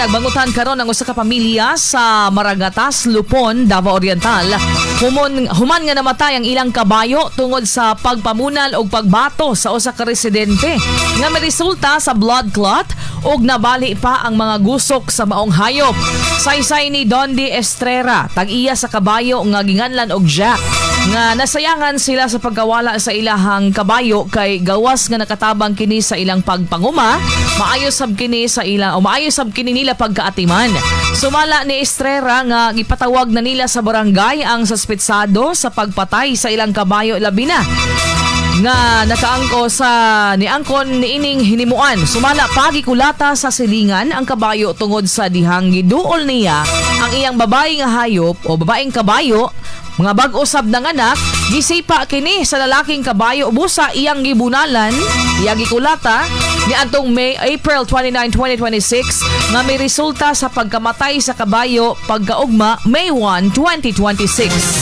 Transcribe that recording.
Nagbangutan karon ang usa ka pamilya sa Maragatas, Lupon, Davao Oriental. Human nga namatay ang ilang kabayo tungod sa pagpamunal og pagbato sa usa ka residente nga miresulta sa blood clot ug nabali pa ang mga gusok sa maong hayop. Saysay ni Dondi Estrera, tag-iya sa kabayo nga ginganlan og Jack, nga nasayangan sila sa pagkawala sa ilahang kabayo kay gawas nga nakatabang kini sa ilang pagpanguma, maayo sab kini sa ilang o maayo sab kini nila pagkaatiman. Sumala ni Estrera nga gipatawag na nila sa barangay ang suspetsado sa pagpatay sa ilang kabayo, labi na nga nakaangko sa niangkon niining hinimuan. Sumala pa, gikulata sa silingan ang kabayo tungod sa dihang giduol niya ang iyang babae nga hayop o babaeng kabayo mga bag-o sab nanganak. Gisipa kini sa lalaking kabayo busa iyang gibunalan, iyang gikulata niadtong May April 29, 2026 nga may resulta sa pagkamatay sa kabayo pagkaugma May 1, 2026.